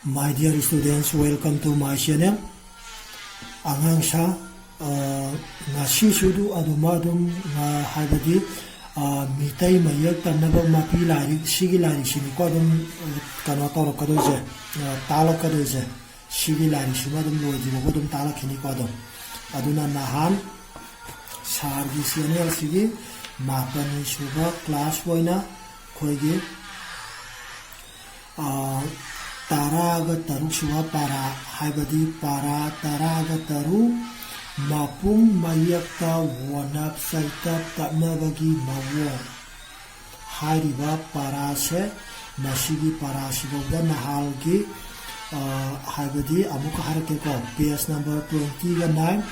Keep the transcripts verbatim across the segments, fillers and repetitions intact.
My dear students, welcome to my channel. ꯑꯉꯥꯡꯁꯥ, ꯑ, ꯉꯁꯤꯁꯨ ꯑꯗꯨ ꯑꯗꯨꯝ, ꯑꯗꯨꯝ, ꯑ, ꯍꯥꯏꯕꯗꯤ, ꯑ, ꯃꯤꯇꯩ ꯃꯌꯦꯛ ꯇꯝꯅꯕ ꯃꯄꯤ ꯂꯥꯏꯔꯤꯛ, ꯁꯤꯒꯤ ꯂꯥꯏꯔꯤꯛꯁꯤꯅꯤꯀꯣ ꯑꯗꯨꯝ, ꯑ, ꯀꯩꯅꯣ ꯇꯧꯔꯛꯀꯗꯣꯏꯁꯦ, ꯑ, ꯇꯥꯛꯂꯛꯀꯗꯣꯏꯁꯦ꯫ ꯁꯤꯒꯤ ꯂꯥꯏꯔꯤꯛꯁꯤꯃ ꯑꯗꯨꯝ ꯂꯣꯏꯗ꯭ꯔꯤꯕꯐꯥꯎꯕ ꯑꯗꯨꯝ ꯇꯥꯛꯂꯛꯈꯤꯅꯤꯀꯣ ꯑꯗꯨꯝ꯫ ꯑꯗꯨꯅ ꯅꯍꯥꯟ ꯁꯥꯔꯒꯤ ꯆꯦꯅꯦꯜꯁꯤꯒꯤ ꯃꯥꯄꯟ ꯁꯨꯕ ꯀ꯭ꯂꯥꯁ ꯑꯣꯏꯅ ꯑꯩꯈꯣꯏꯒꯤ ꯑ, ꯇꯔꯥꯒ ꯇꯔꯨꯛ ꯁꯨꯕ ꯄꯥꯔꯥ, ꯍꯥꯏꯕꯗꯤ ꯄꯥꯔꯥ ꯇꯔꯥꯒ ꯇꯔꯨꯛ, ꯃꯄꯨꯡ ꯃꯌꯦꯛꯇ ꯋꯥꯅꯞ ꯆꯩꯇꯞ ꯇꯞꯅꯕꯒꯤ ꯃꯑꯣꯡ ꯍꯥꯏꯔꯤꯕ ꯄꯥꯔꯥꯁꯦ, ꯃꯁꯤꯒꯤ ꯄꯥꯔꯥꯁꯤꯐꯥꯎꯗ ꯅꯍꯥꯟꯒꯤ, ꯑ, ꯍꯥꯏꯕꯗꯤ ꯑꯃꯨꯛꯀ ꯍꯥꯏꯔꯛꯀꯦꯀꯣ, page number twenty-nine,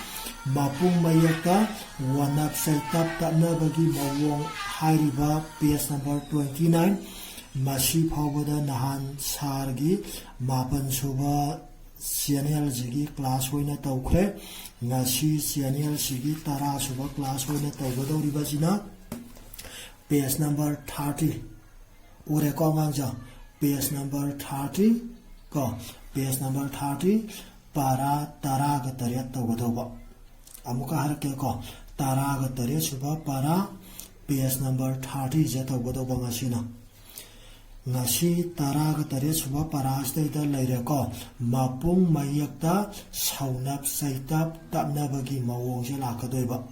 ꯃꯄꯨꯡ ꯃꯌꯦꯛꯇ ꯋꯥꯅꯞ ꯆꯩꯇꯞ ꯇꯞꯅꯕꯒꯤ ꯃꯑꯣꯡ ꯍꯥꯏꯔꯤꯕ page number twenty-nine, ꯃꯁꯤ ꯐꯥꯎꯕꯗ ꯅꯍꯥꯟ ꯁꯥꯔꯒꯤ ꯃꯥꯄꯟ ꯁꯨꯕ ꯆꯦꯅꯦꯜꯁꯤꯒꯤ ꯀ꯭ꯂꯥꯁ ꯑꯣꯏꯅ ꯇꯧꯈ꯭ꯔꯦ꯫ ꯉꯁꯤ ꯆꯦꯅꯦꯜꯁꯤꯒꯤ ꯇꯔꯥ ꯁꯨꯕ ꯀ꯭ꯂꯥꯁ ꯑꯣꯏꯅ ꯇꯧꯒꯗꯧꯔꯤꯕꯁꯤꯅ page number thirty꯫ ꯎꯔꯦꯀꯣ ꯑꯉꯥꯡꯁꯦ? Page number thirty ꯀꯣ, page number thirty, ꯄꯥꯔꯥ ꯇꯔꯥꯒ ꯇꯔꯦꯠ ꯇꯧꯒꯗꯧꯕ꯫ ꯑꯃꯨꯛꯀ ꯍꯥꯏꯔꯛꯀꯦꯀꯣ, ꯇꯔꯥꯒ ꯇꯔꯦꯠ ꯁꯨꯕ ꯄꯥꯔꯥ, page number thirty ꯁꯦ ꯇꯧꯒꯗꯧꯕ ꯉꯁꯤꯅ꯫ ꯉꯁꯤ ꯇꯔꯥꯒ ꯇꯔꯦꯠ ꯁꯨꯕ ꯄꯥꯔꯥꯁꯤꯗꯩꯗ ꯂꯩꯔꯦꯀꯣ, ꯃꯄꯨꯡ ꯃꯌꯦꯛꯇ ꯁꯧꯅꯞ ꯆꯩꯇꯞ ꯇꯞꯅꯕꯒꯤ ꯃꯑꯣꯡꯁꯦ ꯂꯥꯛꯀꯗꯣꯏꯕ꯫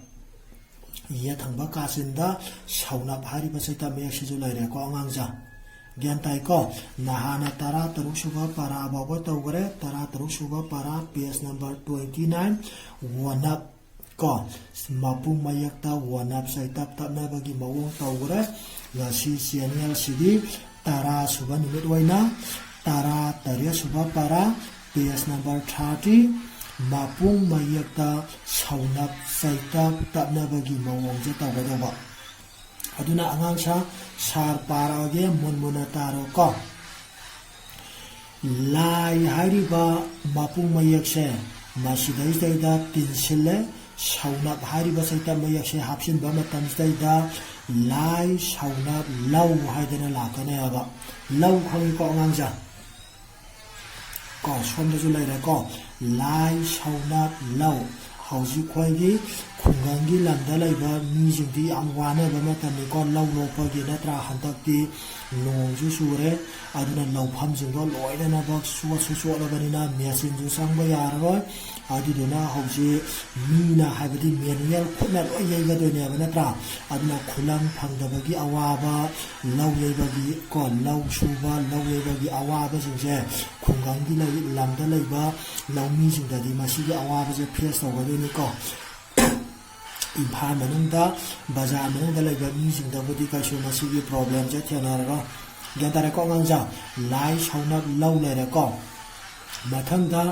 ꯌꯦꯠ ꯊꯪꯕ ꯀꯥꯆꯤꯟꯗ ꯁꯧꯅꯞ ꯍꯥꯏꯔꯤꯕ ꯆꯩꯇꯞ ꯃꯌꯦꯛꯁꯤꯁꯨ ꯂꯩꯔꯦꯀꯣ ꯑꯉꯥꯡꯁꯦ꯫ ꯒ꯭ꯌꯥꯟ ꯇꯥꯏꯀꯣ? ꯅꯍꯥꯟꯅ ꯇꯔꯥ ꯇꯔꯨꯛ ꯁꯨꯕ ꯄꯥꯔꯥ ꯐꯥꯎꯕ ꯇꯧꯈ꯭ꯔꯦ꯫ ꯇꯔꯥ ꯇꯔꯨꯛ ꯁꯨꯕ ꯄꯥꯔꯥ, page number twenty-nine, ꯋꯥꯅꯞ ꯀꯣ, ꯃꯄꯨꯡ ꯃꯌꯦꯛꯇ ꯋꯥꯅꯞ ꯆꯩꯇꯞ ꯇꯞꯅꯕꯒꯤ ꯃꯑꯣꯡ ꯇꯧꯈ꯭ꯔꯦ꯫ ꯉꯁꯤ ꯆꯦꯅꯦꯜꯁꯤꯒꯤ ꯇꯔꯥ ꯁꯨꯕ ꯅꯨꯃꯤꯠ ꯑꯣꯏꯅ ꯇꯔꯥ ꯇꯔꯦꯠ ꯁꯨꯕ ꯄꯥꯔꯥ, page number thirty, ꯃꯄꯨꯡ ꯃꯌꯦꯛꯇ ꯁꯧꯅꯞ ꯆꯩꯇꯞ ꯇꯞꯅꯕꯒꯤ ꯃꯑꯣꯡꯁꯦ ꯇꯧꯒꯗꯧꯕ꯫ ꯑꯗꯨꯅ ꯑꯉꯥꯡꯁꯥ, ꯁꯥꯔ ꯄꯥꯔꯛꯑꯒꯦ, ꯃꯨꯟ ꯃꯨꯟꯅ ꯇꯥꯔꯣꯀꯣ꯫ ꯂꯥꯏ ꯍꯥꯏꯔꯤꯕ ꯃꯄꯨꯡ ꯃꯌꯦꯛꯁꯦ ꯃꯁꯤꯗꯩꯁꯤꯗꯩꯗ ꯇꯤꯟꯁꯤꯜꯂꯦ꯫ ꯁꯧꯅꯞ ꯍꯥꯏꯔꯤꯕ ꯆꯩꯇꯞ ꯃꯌꯦꯛꯁꯦ ꯍꯥꯞꯆꯤꯟꯕ ꯃꯇꯝꯁꯤꯗꯩꯗ ꯂꯥꯏ ꯁꯧꯅꯞ ꯂꯧ ꯍꯥꯏꯗꯅ ꯂꯥꯛꯀꯅꯦꯕ꯫ ꯂꯧ ꯈꯪꯉꯤꯀꯣ ꯑꯉꯥꯡꯁꯦ? ꯀꯣ, ꯁꯣꯝꯗꯁꯨ ꯂꯩꯔꯦꯀꯣ, ꯂꯥꯏ, ꯁꯧꯅꯞ, ꯂꯧ꯫ ꯍꯧꯖꯤꯛ ꯑꯩꯈꯣꯏꯒꯤ ꯈꯨꯡꯒꯪꯒꯤ ꯂꯝꯗ ꯂꯩꯕ ꯃꯤꯁꯤꯡꯗꯤ ꯌꯥꯝ ꯋꯥꯅꯕ ꯃꯇꯝꯅꯤꯀꯣ, ꯂꯧ ꯂꯣꯛꯄꯒꯤ, ꯅꯠꯇ꯭ꯔꯥ? ꯍꯟꯗꯛꯇꯤ ꯅꯣꯡꯁꯨ ꯆꯨꯔꯦ, ꯑꯗꯨꯅ ꯂꯧꯐꯝꯁꯤꯡꯗꯣ ꯂꯣꯏꯅꯃꯛ ꯆꯣꯠꯁꯨ ꯆꯣꯠꯂꯕꯅꯤꯅ ꯃꯦꯆꯤꯟꯁꯨ ꯆꯪꯕ ꯌꯥꯔꯔꯣꯏ꯫ ꯑꯗꯨꯗꯨꯅ ꯍꯧꯖꯤꯛ ꯃꯤꯅ, ꯍꯥꯏꯕꯗꯤ ꯃꯦꯅꯨꯋꯦꯜ, ꯈꯨꯠꯅ ꯂꯣꯏ ꯌꯩꯒꯗꯣꯏꯅꯦꯕ, ꯅꯠꯇ꯭ꯔꯥ? ꯑꯗꯨꯅ ꯈꯨꯂꯪ ꯐꯪꯗꯕꯒꯤ ꯑꯋꯥꯕ, ꯂꯧ ꯌꯩꯕꯒꯤ ꯀꯣ, ꯂꯧ ꯁꯨꯕ, ꯂꯧ ꯌꯩꯕꯒꯤ ꯑꯋꯥꯕꯁꯤꯡꯁꯦ ꯈꯨꯡꯒꯪꯒꯤ ꯂꯩ-, ꯂꯝꯗ ꯂꯩꯕ ꯂꯧꯃꯤꯁꯤꯡꯗꯗꯤ ꯃꯁꯤꯒꯤ ꯑꯋꯥꯕꯁꯦ ꯐꯦꯁ ꯇꯧꯒꯗꯣꯏꯅꯤꯀꯣ꯫ ꯏꯝꯐꯥꯜ ꯃꯅꯨꯡꯗ, ꯕꯖꯥꯔ ꯃꯅꯨꯡꯗ ꯂꯩꯕ ꯃꯤꯁꯤꯡꯗꯕꯨꯗꯤ ꯀꯩꯁꯨ ꯃꯁꯤꯒꯤ ꯄ꯭ꯔꯣꯕ꯭ꯂꯦꯝꯁꯦ ꯊꯦꯡꯅꯔꯔꯣꯏ꯫ ꯒ꯭ꯌꯥꯟ ꯇꯥꯔꯦꯀꯣ ꯑꯉꯥꯡꯁꯥ? ꯂꯥꯏ, ꯁꯧꯅꯞ, ꯂꯧ ꯂꯩꯔꯦꯀꯣ꯫ ꯃꯊꯪꯗ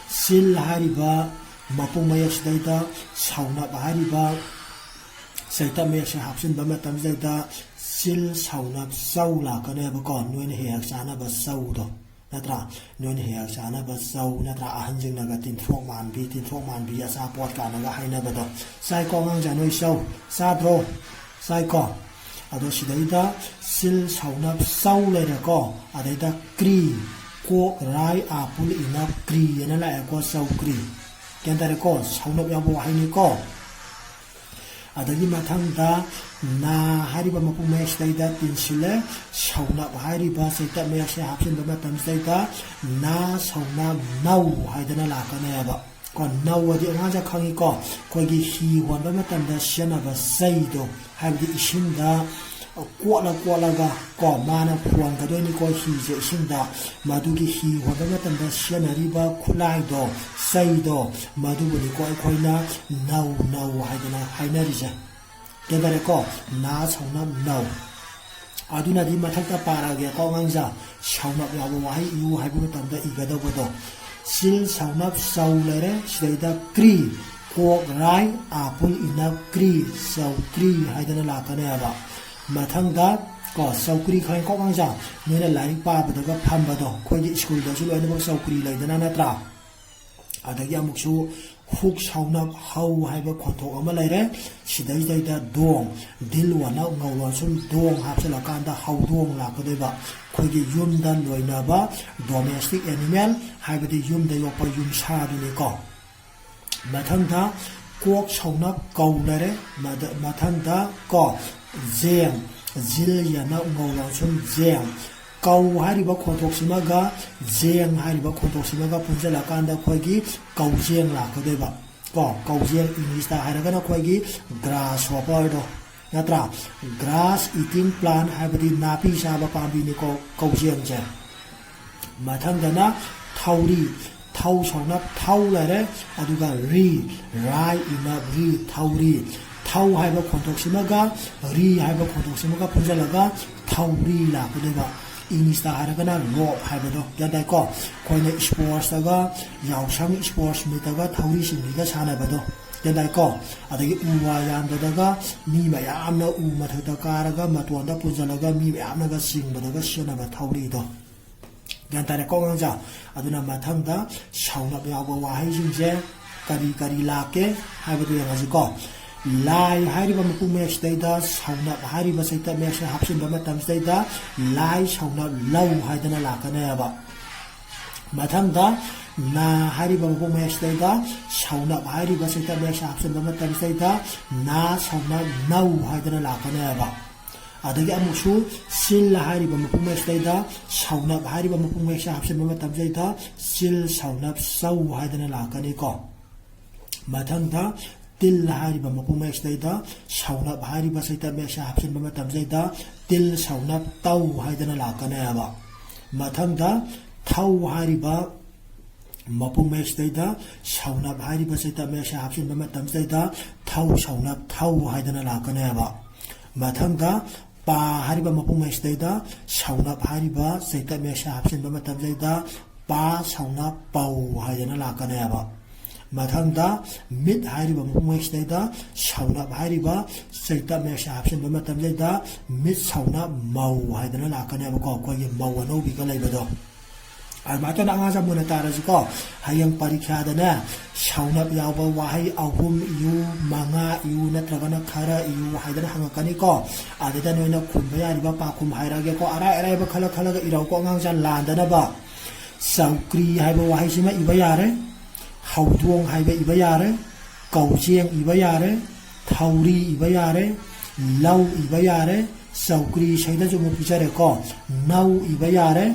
ꯆꯤꯜ ꯍꯥꯏꯔꯤꯕ ꯃꯄꯨꯡ ꯃꯌꯦꯛꯁꯤꯗꯩꯗ, ꯁꯧꯅꯞ ꯍꯥꯏꯔꯤꯕ ꯆꯩꯇꯞ ꯃꯌꯦꯛꯁꯦ ꯍꯥꯞꯆꯤꯟꯕ ꯃꯇꯝꯁꯤꯗꯩꯗ ꯆꯤꯜ, ꯁꯧꯅꯞ, ꯆꯧ ꯂꯥꯛꯀꯅꯦꯕꯀꯣ꯫ ꯅꯣꯏꯅ ꯍꯦꯛ ꯍꯦꯛ ꯆꯥꯅꯕ ꯆꯧꯗꯣ, ꯅꯠꯇ꯭ꯔꯥ? ꯅꯣꯏꯅ ꯍꯦꯛ ꯍꯦꯛ ꯆꯥꯅꯕ ꯆꯧ, ꯅꯠꯇ꯭ꯔꯥ? ꯑꯍꯟꯁꯤꯡꯅꯒ ꯇꯤꯟꯊ꯭ꯔꯣꯛ ꯃꯥꯟꯕꯤ, ꯇꯤꯟꯊ꯭ꯔꯣꯛ ꯃꯥꯟꯕꯤ ꯑꯆꯥꯄꯣꯠ ꯀꯥꯟꯅꯒ ꯍꯥꯏꯅꯕꯗꯣ꯫ ꯆꯥꯏꯀꯣ ꯑꯉꯥꯡꯁꯥ, ꯅꯣꯏ ꯆꯧ ꯆꯥꯗ꯭ꯔꯣ? ꯆꯥꯏꯀꯣ꯫ ꯑꯗꯣ ꯁꯤꯗꯩꯗ ꯆꯤꯜ, ꯁꯧꯅꯞ, ꯆꯧ ꯂꯩꯔꯦꯀꯣ꯫ ꯑꯗꯩꯗ ꯀ꯭ꯔꯤ, ꯀꯣꯛ, ꯔꯥꯏ, ꯑꯥꯄꯨꯜ, ꯏꯅꯞ, ꯀ꯭ꯔꯤ ꯍꯥꯏꯅ ꯂꯥꯛꯑꯦꯀꯣ, ꯆꯧꯀ꯭ꯔꯤ꯫ ꯒ꯭ꯌꯥꯟ ꯇꯥꯔꯦꯀꯣ? ꯁꯧꯅꯞ ꯌꯥꯎꯕ ꯋꯥꯍꯩꯅꯤꯀꯣ꯫ ꯑꯗꯒꯤ ꯃꯊꯪꯗ ꯅꯥ ꯍꯥꯏꯔꯤꯕ ꯃꯄꯨꯡ ꯃꯌꯦꯛꯁꯤꯗꯩꯗ ꯇꯤꯟꯁꯤꯜꯂꯦ꯫ ꯁꯧꯅꯞ ꯍꯥꯏꯔꯤꯕ ꯆꯩꯇꯞ ꯃꯌꯦꯛꯁꯦ ꯍꯥꯞꯆꯤꯟꯕ ꯃꯇꯝꯁꯤꯗꯩꯗ ꯅꯥ, ꯁꯧꯅꯞ, ꯅꯧ ꯍꯥꯏꯗꯅ ꯂꯥꯛꯀꯅꯦꯕ꯫ ꯀꯣ, ꯅꯧ ꯑꯗꯤ ꯑꯉꯥꯡꯁꯦ ꯈꯪꯉꯤꯀꯣ, ꯑꯩꯈꯣꯏꯒꯤ ꯍꯤ ꯍꯣꯟꯕ ꯃꯇꯝꯗ ꯁꯤꯖꯤꯟꯅꯕ ꯆꯩꯗꯣ, ꯍꯥꯏꯕꯗꯤ ꯏꯁꯤꯡꯗ ꯀꯣꯠꯂ ꯀꯣꯠꯂꯒ ꯀꯣ, ꯃꯥꯅ ꯍꯣꯟꯒꯗꯣꯏꯅꯤꯀꯣ ꯍꯤꯁꯦ ꯏꯁꯤꯡꯗ꯫ ꯃꯗꯨꯒꯤ ꯍꯤ ꯍꯣꯟꯕ ꯃꯇꯝꯗ ꯁꯤꯖꯤꯟꯅꯔꯤꯕ ꯈꯨꯠꯂꯥꯏꯗꯣ, ꯆꯩꯗꯣ, ꯃꯗꯨꯕꯨꯅꯤꯀꯣ ꯑꯩꯈꯣꯏꯅ ꯅꯧ, ꯅꯧ ꯍꯥꯏꯗꯅ ꯍꯥꯏꯅꯔꯤꯁꯦ꯫ ꯒ꯭ꯌꯥꯟ ꯇꯥꯔꯦꯀꯣ? ꯅꯥ, ꯁꯧꯅꯞ, ꯅꯧ꯫ ꯑꯗꯨꯅꯗꯤ ꯃꯊꯛꯇ ꯄꯥꯔꯛꯑꯒꯦꯀꯣ ꯑꯉꯥꯡꯁꯥ꯫ ꯁꯧꯅꯞ ꯌꯥꯎꯕ ꯋꯥꯍꯩ ꯏꯌꯨ ꯍꯥꯏꯕ ꯃꯇꯝꯗ ꯏꯒꯗꯧꯕꯗꯣ, ꯆꯤꯜ, ꯁꯧꯅꯞ, ꯆꯧ ꯂꯩꯔꯦ꯫ ꯁꯤꯗꯩꯗ ꯀ꯭ꯔꯤ, ꯀꯣꯛ, ꯔꯥꯏ, ꯑꯥꯄꯨꯜ, ꯏꯅꯞ, ꯀ꯭ꯔꯤ, ꯆꯧꯀ꯭ꯔꯤ ꯍꯥꯏꯗꯅ ꯂꯥꯛꯀꯅꯦꯕ꯫ ꯃꯊꯪꯗ ꯀꯣ, ꯆꯧꯀ꯭ꯔꯤ ꯈꯪꯉꯦꯀꯣ ꯑꯉꯥꯡꯁꯥ? ꯅꯣꯏꯅ ꯂꯥꯏꯔꯤꯛ ꯄꯥꯕꯗꯒ ꯐꯝꯕꯗꯣ, ꯑꯩꯈꯣꯏꯒꯤ ꯁ꯭ꯀꯨꯜꯗꯁꯨ ꯂꯣꯏꯅꯃꯛ ꯆꯧꯀ꯭ꯔꯤ ꯂꯩꯗꯅ, ꯅꯠꯇ꯭ꯔꯥ? ꯑꯗꯒꯤ ꯑꯃꯨꯛꯁꯨ ꯐꯨꯛ ꯁꯧꯅꯞ ꯍꯧ ꯍꯥꯏꯕ ꯈꯣꯟꯊꯣꯛ ꯑꯃ ꯂꯩꯔꯦ꯫ ꯁꯤꯗꯩꯁꯤꯗꯩꯗ ꯗꯣꯡ, ꯗꯤꯜ ꯋꯥꯅ ꯉꯧ ꯂꯣꯟꯁꯨꯝ ꯗꯣꯡ ꯍꯥꯞꯆꯤꯜꯂꯀꯥꯟꯗ ꯍꯧꯗꯣꯡ ꯂꯥꯛꯀꯗꯣꯏꯕ꯫ ꯑꯩꯈꯣꯏꯒꯤ ꯌꯨꯝꯗ ꯂꯣꯏꯅꯕ domestic animal, ꯍꯥꯏꯕꯗꯤ ꯌꯨꯝꯗ ꯌꯣꯛꯄ ꯌꯨꯝꯁꯥꯗꯨꯅꯤꯀꯣ꯫ ꯃꯊꯪꯗ ꯀꯣꯛ ꯁꯧꯅ ꯀꯧ ꯂꯩꯔꯦ꯫ ꯃꯗ-, ꯃꯊꯪꯗ ꯀꯣ, ꯖꯦꯡ, ꯖꯤꯜ ꯌꯥꯅ ꯉꯧ ꯂꯣꯟꯁꯨꯝ ꯖꯦꯡ꯫ ꯀꯧ ꯍꯥꯏꯔꯤꯕ ꯈꯣꯟꯊꯣꯛꯁꯤꯃꯒ ꯖꯦꯡ ꯍꯥꯏꯔꯤꯕ ꯈꯣꯟꯊꯣꯛꯁꯤꯃꯒ ꯄꯨꯟꯁꯤꯜꯂꯀꯥꯟꯗ ꯑꯩꯈꯣꯏꯒꯤ ꯀꯧꯖꯦꯡ ꯂꯥꯛꯀꯗꯣꯏꯕ꯫ ꯀꯣ, ꯀꯧꯖꯦꯡ ꯏꯪꯂꯤꯁꯇ ꯍꯥꯏꯔꯒꯅ ꯑꯩꯈꯣꯏꯒꯤ grasshopperꯗꯣ, ꯅꯠꯇ꯭ꯔꯥ? Grass eating plant ꯍꯥꯏꯕꯗꯤ ꯅꯥꯄꯤ ꯆꯥꯕ ꯄꯥꯝꯕꯤꯅꯤꯀꯣ ꯀꯧꯖꯦꯡꯁꯦ꯫ ꯃꯊꯪꯗꯅ ꯊꯧꯔꯤ, ꯊꯧ ꯁꯧꯅ ꯊꯧ ꯂꯩꯔꯦ, ꯑꯗꯨꯒ ꯔꯤ, ꯔꯥꯏ ꯏꯅ ꯔꯤ, ꯊꯧꯔꯤ꯫ ꯊꯧ ꯍꯥꯏꯕ ꯈꯣꯟꯊꯣꯛꯁꯤꯃꯒ ꯔꯤ ꯍꯥꯏꯕ ꯈꯣꯟꯊꯣꯛꯁꯤꯃꯒ ꯄꯨꯟꯁꯤꯜꯂꯒ ꯊꯧꯔꯤ ꯂꯥꯛꯀꯗꯣꯏꯕ꯫ ꯏꯪꯂꯤꯁꯇ ꯍꯥꯏꯔꯒꯅ rope ꯍꯥꯏꯕꯗꯣ, ꯒ꯭ꯌꯥꯟ ꯇꯥꯏꯀꯣ? ꯑꯩꯈꯣꯏꯅ sportsꯇꯒ, ꯌꯥꯎꯁꯪ sports meetꯇꯒ ꯊꯧꯔꯤ ꯆꯤꯡꯕꯤꯒ ꯁꯥꯟꯅꯕꯗꯣ, ꯒ꯭ꯌꯥꯟ ꯇꯥꯏꯀꯣ? ꯑꯗꯒꯤ ꯎ ꯋꯥ ꯌꯥꯟꯕꯗꯒ ꯃꯤ ꯃꯌꯥꯝꯅ ꯎ ꯃꯊꯛꯇ ꯀꯥꯔꯒ ꯃꯇꯣꯟꯗ ꯄꯨꯟꯁꯤꯜꯂꯒ ꯃꯤ ꯃꯌꯥꯝꯅꯒ ꯆꯤꯡꯕꯗꯒ ꯁꯤꯖꯤꯟꯅꯕ ꯊꯧꯔꯤꯗꯣ, ꯒ꯭ꯌꯥꯟ ꯇꯥꯔꯦꯀꯣ ꯑꯉꯥꯡꯁꯥ? ꯑꯗꯨꯅ ꯃꯊꯪꯗ ꯁꯧꯅꯞ ꯌꯥꯎꯕ ꯋꯥꯍꯩꯁꯤꯡꯁꯦ ꯀꯔꯤ ꯀꯔꯤ ꯂꯥꯛꯀꯦ ꯍꯥꯏꯕꯗꯨ ꯌꯦꯡꯉꯁꯤꯀꯣ꯫ ꯂꯥꯏ ꯍꯥꯏꯔꯤꯕ ꯃꯄꯣꯛ ꯃꯌꯦꯛꯁꯤꯗꯩꯗ ꯁꯧꯅꯞ ꯍꯥꯏꯔꯤꯕ ꯆꯩꯇꯞ ꯃꯌꯦꯛꯁꯦ ꯍꯥꯞꯆꯤꯟꯕ ꯃꯇꯝꯁꯤꯗꯩꯗ ꯂꯥꯏ ꯁꯧꯅꯞ ꯂꯧ ꯍꯥꯏꯗꯅ ꯂꯥꯛꯀꯅꯦꯕ꯫ ꯃꯊꯪꯗ ꯅꯥ ꯍꯥꯏꯔꯤꯕ ꯃꯄꯣꯛ ꯃꯌꯦꯛꯁꯤꯗꯩꯗ ꯁꯧꯅꯞ ꯍꯥꯏꯔꯤꯕ ꯆꯩꯇꯞ ꯃꯌꯦꯛꯁꯦ ꯍꯥꯞꯆꯤꯟꯕ ꯃꯇꯝꯁꯤꯗꯩꯗ ꯅꯥ ꯁꯧꯅꯞ ꯅꯧ ꯍꯥꯏꯗꯅ ꯂꯥꯛꯀꯅꯦꯕ꯫ ꯑꯗꯒꯤ ꯑꯃꯨꯛꯁꯨ ꯆꯤꯜ ꯍꯥꯏꯔꯤꯕ ꯃꯄꯣꯛ ꯃꯌꯦꯛꯁꯤꯗꯩꯗ ꯁꯧꯅꯞ ꯍꯥꯏꯔꯤꯕ ꯃꯄꯣꯛ ꯃꯌꯦꯛꯁꯦ ꯍꯥꯞꯆꯤꯟꯕ ꯃꯇꯝꯁꯤꯗꯩꯗ ꯆꯤꯜ ꯁꯧꯅꯞ ꯆꯧ ꯍꯥꯏꯗꯅ ꯂꯥꯛꯀꯅꯤꯀꯣ꯫ ꯃꯊꯪꯗ ꯇꯤꯜ ꯍꯥꯏꯔꯤꯕ ꯃꯄꯣꯛ ꯃꯌꯦꯛꯁꯤꯗꯩꯗ ꯁꯧꯅꯞ ꯍꯥꯏꯔꯤꯕ ꯆꯩꯇꯞ ꯃꯌꯦꯛꯁꯦ ꯍꯥꯞꯆꯤꯟꯕ ꯃꯇꯝꯁꯤꯗꯩꯗ ꯇꯤꯜ ꯁꯧꯅꯞ ꯇꯧ ꯍꯥꯏꯗꯅ ꯂꯥꯛꯀꯅꯦꯕ꯫ ꯃꯊꯪꯗ ꯊꯧ ꯍꯥꯏꯔꯤꯕ ꯃꯄꯣꯛ ꯃꯌꯦꯛꯁꯤꯗꯩꯗ ꯁꯧꯅꯞ ꯍꯥꯏꯔꯤꯕ ꯆꯩꯇꯞ ꯃꯌꯦꯛꯁꯦ ꯍꯥꯞꯆꯤꯟꯕ ꯃꯇꯝꯁꯤꯗꯩꯗ ꯊꯧ ꯁꯧꯅꯞ ꯊꯧ ꯍꯥꯏꯗꯅ ꯂꯥꯛꯀꯅꯦꯕ꯫ ꯃꯊꯪꯗ ꯄꯥ ꯍꯥꯏꯔꯤꯕ ꯃꯄꯣꯛ ꯃꯌꯦꯛꯁꯤꯗꯩꯗ ꯁꯧꯅꯞ ꯍꯥꯏꯔꯤꯕ ꯆꯩꯇꯞ ꯃꯌꯦꯛꯁꯦ ꯍꯥꯞꯆꯤꯟꯕ ꯃꯇꯝꯁꯤꯗꯩꯗ ꯄꯥ ꯁꯧꯅꯞ ꯄꯧ ꯍꯥꯏꯗꯅ ꯂꯥꯛꯀꯅꯦꯕ꯫ ꯃꯊꯪꯗ ꯃꯤꯠ ꯍꯥꯏꯔꯤꯕ ꯃꯄꯣꯛ ꯃꯌꯦꯛꯁꯤꯗꯩꯗ ꯁꯧꯅꯞ ꯍꯥꯏꯔꯤꯕ ꯆꯩꯇꯞ ꯃꯌꯦꯛꯁꯦ ꯍꯥꯞꯆꯤꯟꯕ ꯃꯇꯝꯁꯤꯗꯩꯗ ꯃꯤꯠ ꯁꯧꯅꯞ ꯃꯧ ꯍꯥꯏꯗꯅ ꯂꯥꯛꯀꯅꯦꯕꯀꯣ, ꯑꯩꯈꯣꯏꯒꯤ ꯃꯧ ꯑꯅꯧꯕꯤꯒ ꯂꯩꯕꯗꯣ꯫ ꯑꯗꯨꯃꯥꯏꯅ ꯇꯧꯅ ꯑꯉꯥꯡꯁꯦ ꯃꯨꯟꯅ ꯇꯥꯔꯁꯤꯀꯣ꯫ ꯍꯌꯦꯡ ꯄꯔꯤꯈ꯭ꯌꯥꯗꯅꯦ ꯁꯧꯅꯞ ꯌꯥꯎꯕ ꯋꯥꯍꯩ ꯑꯍꯨꯝ ꯏꯌꯨ, ꯃꯉꯥ ꯏꯌꯨ ꯅꯠꯇ꯭ꯔꯒꯅ ꯈꯔ ꯏꯌꯨ ꯍꯥꯏꯗꯅ ꯍꯪꯉꯛꯀꯅꯤꯀꯣ꯫ ꯑꯗꯨꯗ ꯅꯣꯏꯅ ꯈꯨꯝꯕ ꯌꯥꯔꯤꯕ ꯄꯥꯈꯨꯝ ꯍꯥꯏꯔꯛꯑꯒꯦꯀꯣ꯫ ꯑꯔꯥꯏ ꯑꯔꯥꯏꯕ ꯈꯜꯂ ꯈꯜꯂꯒ ꯏꯔꯧꯀꯣ ꯑꯉꯥꯡꯁꯦ ꯂꯥꯟꯗꯅꯕ꯫ ꯆꯧꯀ꯭ꯔꯤ ꯍꯥꯏꯕ ꯋꯥꯍꯩꯁꯤꯃ ꯏꯕ ꯌꯥꯔꯦ꯫ ꯍꯧꯗꯣꯡ ꯍꯥꯏꯕ ꯏꯕ ꯌꯥꯔꯦ꯫ ꯀꯧꯖꯦꯡ ꯏꯕ ꯌꯥꯔꯦ꯫ ꯊꯧꯔꯤ ꯏꯕ ꯌꯥꯔꯦ꯫ ꯂꯧ ꯏꯕ ꯌꯥꯔꯦ꯫ ꯆꯧꯀ꯭ꯔꯤ ꯁꯩꯗꯁꯨ ꯑꯃꯨꯛ ꯄꯤꯖꯔꯦꯀꯣ꯫ ꯅꯧ ꯏꯕ ꯌꯥꯔꯦ꯫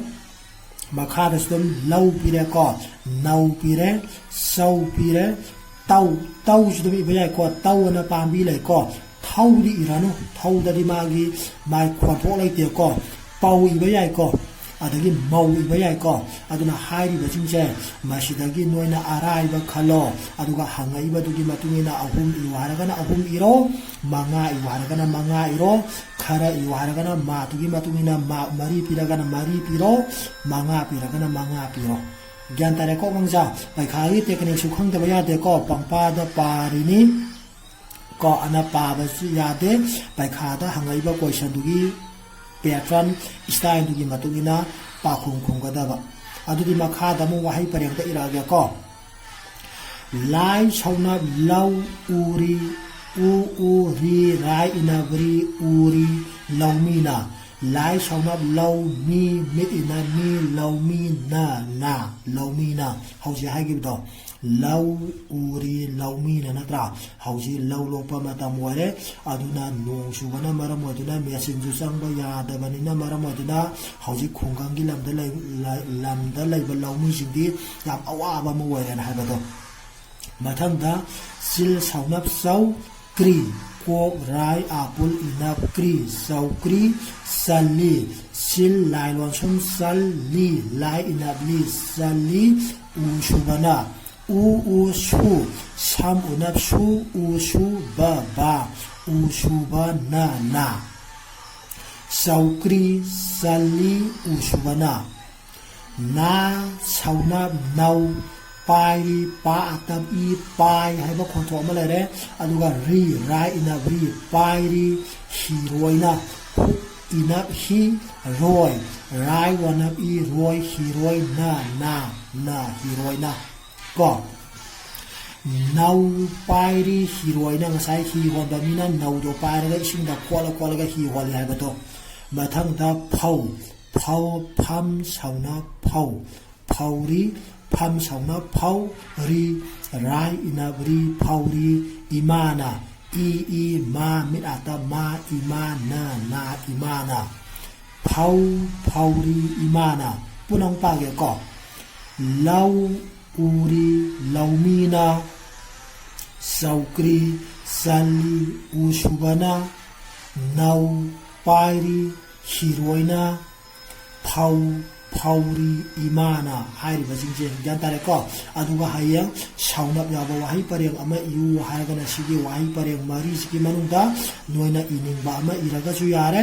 ꯃꯈꯥꯗꯁꯨ ꯑꯗꯨꯝ ꯂꯧ ꯄꯤꯔꯦꯀꯣ꯫ ꯅꯧ ꯄꯤꯔꯦ꯫ ꯆꯧ ꯄꯤꯔꯦ꯫ ꯇꯧ, ꯇꯧꯁꯨ ꯑꯗꯨꯝ ꯏꯕ ꯌꯥꯏꯀꯣ꯫ ꯇꯧ ꯑꯅ ꯄꯥꯝꯕꯤ ꯂꯩꯀꯣ꯫ ꯊꯧꯗꯤ ꯏꯔꯅꯨ꯫ ꯊꯧꯗꯗꯤ ꯃꯥꯒꯤ, ꯃꯥꯒꯤ ꯈꯣꯟꯊꯣꯛ ꯂꯩꯇꯦꯀꯣ꯫ ꯄꯧ ꯏꯕ ꯌꯥꯏꯀꯣ꯫ ꯑꯗꯒꯤ ꯃꯧ ꯏꯕ ꯌꯥꯏꯀꯣ꯫ ꯑꯗꯨꯅ ꯍꯥꯏꯔꯤꯕꯁꯤꯡꯁꯦ ꯃꯁꯤꯗꯒꯤ ꯅꯣꯏꯅ ꯑꯔꯥꯏꯕ ꯈꯜꯂꯣ꯫ ꯑꯗꯨꯒ ꯍꯪꯉꯛꯏꯕꯗꯨꯒꯤ ꯃꯇꯨꯡ ꯏꯟꯅ ꯑꯍꯨꯝ ꯏꯌꯨ ꯍꯥꯏꯔꯒꯅ ꯑꯍꯨꯝ ꯏꯔꯣ, ꯃꯉꯥ ꯏꯌꯨ ꯍꯥꯏꯔꯒꯅ ꯃꯉꯥ ꯏꯔꯣ, ꯈꯔ ꯏꯌꯨ ꯍꯥꯏꯔꯒꯅ ꯃꯥꯗꯨꯒꯤ ꯃꯇꯨꯡ ꯏꯟꯅ ꯃꯥ, ꯃꯔꯤ ꯄꯤꯔꯒꯅ ꯃꯔꯤ ꯄꯤꯔꯣ, ꯃꯉꯥ ꯄꯤꯔꯒꯅ ꯃꯉꯥ ꯄꯤꯔꯣ꯫ ꯒ꯭ꯌꯥꯟ ꯇꯥꯔꯦꯀꯣ ꯑꯉꯥꯡꯁꯥ? ꯄꯩꯈꯥꯒꯤ techniqueꯁꯨ ꯈꯪꯗꯕ ꯌꯥꯗꯦꯀꯣ꯫ ꯄꯪꯄꯥꯗ ꯄꯥꯔꯤꯅꯤ ꯀꯣ꯫ ꯑꯅ ꯄꯥꯕꯁꯨ ꯌꯥꯗꯦ꯫ ꯄꯩꯈꯥꯗ ꯍꯪꯉꯛꯏꯕ questionꯗꯨꯒꯤ pattern, styleꯗꯨꯒꯤ ꯃꯇꯨꯡ ꯏꯟꯅ ꯄꯥꯈꯨꯝ ꯈꯨꯝꯒꯗꯕ꯫ ꯑꯗꯨꯗꯤ ꯃꯈꯥꯗ ꯑꯃꯨꯛ ꯋꯥꯍꯩ ꯄꯔꯦꯡꯗ ꯏꯔꯛꯑꯒꯦꯀꯣ꯫ ꯂꯥꯏ ꯁꯧꯅꯞ ꯂꯧ ꯎꯔꯤ, ꯎ ꯎ ꯔꯤ ꯔꯥꯏ ꯏꯅ ꯕ꯭ꯔꯤ ꯎꯔꯤ ꯂꯧꯃꯤꯅ꯫ ꯂꯥꯏ ꯁꯧꯅꯞ ꯂꯧ ꯃꯤ ꯃꯤꯠ ꯏꯅ ꯃꯤ ꯂꯧꯃꯤꯅ ꯅ ꯂꯧꯃꯤꯅ꯫ ꯍꯧꯖꯤꯛ ꯍꯥꯏꯈꯤꯕꯗꯣ ꯂꯧ ꯎꯔꯤ ꯂꯧꯃꯤꯅ ꯅꯠꯇ꯭ꯔꯥ? ꯍꯧꯖꯤꯛ ꯂꯧ ꯂꯣꯛꯄ ꯃꯇꯝ ꯑꯣꯏꯔꯦ꯫ ꯑꯗꯨꯅ ꯅꯣꯡ ꯆꯨꯕꯅ ꯃꯔꯝ ꯑꯣꯏꯗꯨꯅ ꯃꯦꯆꯤꯟꯁꯨ ꯆꯪꯕ ꯌꯥꯗꯕꯅꯤꯅ ꯃꯔꯝ ꯑꯣꯏꯗꯨꯅ ꯍꯧꯖꯤꯛ ꯈꯨꯡꯒꯪꯒꯤ ꯂꯝꯗ ꯂꯩ-, ꯂ-, ꯂꯝꯗ ꯂꯩꯕ ꯂꯧꯃꯤꯁꯤꯡꯗꯤ ꯌꯥꯝ ꯑꯋꯥꯕ ꯑꯃ ꯑꯣꯏꯔꯦꯅ ꯍꯥꯏꯕꯗꯣ꯫ ꯃꯊꯪꯗ ꯆꯤꯜ ꯁꯧꯅꯞ ꯆꯧ ꯀ꯭ꯔꯤ, ꯀꯣꯛ ꯔꯥꯏ ꯑꯥꯄꯨꯜ ꯏꯅꯞ ꯀ꯭ꯔꯤ, ꯆꯧꯀ꯭ꯔꯤ ꯆꯜꯂꯤ꯫ ꯆꯤꯜ ꯂꯥꯏ ꯂꯣꯟꯁꯨꯝ ꯆꯜ ꯂꯤ, ꯂꯥꯏ ꯏꯅꯞ ꯂꯤ ꯆꯜꯂꯤ꯫ ꯎ ꯁꯨꯕꯅ ꯎ ꯎ ꯁꯨ, ꯁꯝ ꯎꯅꯞ ꯁꯨ, ꯎ ꯁꯨ ꯕ ꯕꯥ, ꯎ ꯁꯨꯕ ꯅ ꯅ꯫ ꯆꯧꯀ꯭ꯔꯤ ꯆꯜꯂꯤ ꯎ ꯁꯨꯕꯅ꯫ ꯅꯥ ꯁꯧꯅ ꯅꯧ, ꯄꯥꯏꯔꯤ ꯄꯥ ꯑꯇꯞ ꯏ ꯄꯥꯏ ꯍꯥꯏꯕ ꯈꯣꯟꯊꯣꯛ ꯑꯃ ꯂꯩꯔꯦ꯫ ꯑꯗꯨꯒ ꯔꯤ ꯔꯥꯏ ꯏꯅ ꯔꯤ ꯄꯥꯏꯔꯤ ꯍꯤꯔꯣꯏꯅ ꯍꯨꯛ ꯏꯅꯞ ꯍꯤ ꯔꯣꯏ, ꯔꯥꯏ ꯋꯥꯅꯞ ꯏ ꯔꯣꯏ, ꯍꯤꯔꯣꯏ ꯅ, ꯅ, ꯅ, ꯍꯤꯔꯣꯏꯅ꯫ ꯀꯣ꯫ ꯅꯧ ꯄꯥꯏꯔꯤ ꯍꯤꯔꯣꯏꯅ, ꯉꯁꯥꯏ ꯍꯤ ꯍꯣꯟꯕ ꯃꯤꯅ ꯅꯧꯗꯣ ꯄꯥꯏꯔꯒ ꯏꯁꯤꯡꯗ ꯈꯣꯠꯂ ꯈꯣꯠꯂꯒ ꯍꯤ ꯍꯣꯜꯂꯤ ꯍꯥꯏꯕꯗꯣ꯫ ꯃꯊꯪꯗ ꯐꯧ, ꯐꯧ, ꯐꯝ ꯁꯧꯅ ꯐꯧ, ꯐꯧꯔꯤ, ꯐꯝ ꯁꯧꯅ ꯐꯧ, ꯔꯤ, ꯔꯥꯏ ꯏꯅꯞ ꯔꯤ, ꯐꯧꯔꯤ, ꯏꯃꯥꯅ, ꯏ, ꯏ, ꯃꯥ, ꯃꯤꯠ ꯑꯥꯇ ꯃꯥ, ꯏꯃꯥ, ꯅ, ꯅ, ꯏꯃꯥꯅ꯫ ꯐꯧ, ꯐꯧꯔꯤ, ꯏꯃꯥꯅ꯫ ꯄꯨꯟꯅ ꯑꯃꯨꯛ ꯄꯥꯒꯦꯀꯣ꯫ ꯂꯧ ꯎꯔꯤ ꯂꯧꯃꯤꯅ, ꯆꯧꯀ꯭ꯔꯤ ꯆꯜꯂꯤ ꯎꯁꯨꯕꯅ, ꯅꯧ ꯄꯥꯏꯔꯤ ꯍꯤꯔꯣꯏꯅ, ꯐꯧ ꯐꯧꯔꯤ ꯏꯃꯥꯅ ꯍꯥꯏꯔꯤꯕꯁꯤꯡꯁꯦ ꯒ꯭ꯌꯥꯟ ꯇꯥꯔꯦꯀꯣ꯫ ꯑꯗꯨꯒ ꯍꯌꯦꯡ ꯁꯥꯎꯅꯞ ꯌꯥꯎꯕ ꯋꯥꯍꯩ ꯄꯔꯦꯡ ꯑꯃ ꯏꯌꯨ ꯍꯥꯏꯔꯒꯅ ꯁꯤꯒꯤ ꯋꯥꯍꯩ ꯄꯔꯦꯡ ꯃꯔꯤꯁꯤꯒꯤ ꯃꯅꯨꯡꯗ ꯅꯣꯏꯅ ꯏꯅꯤꯡꯕ ꯑꯃ ꯏꯔꯒꯁꯨ ꯌꯥꯔꯦ,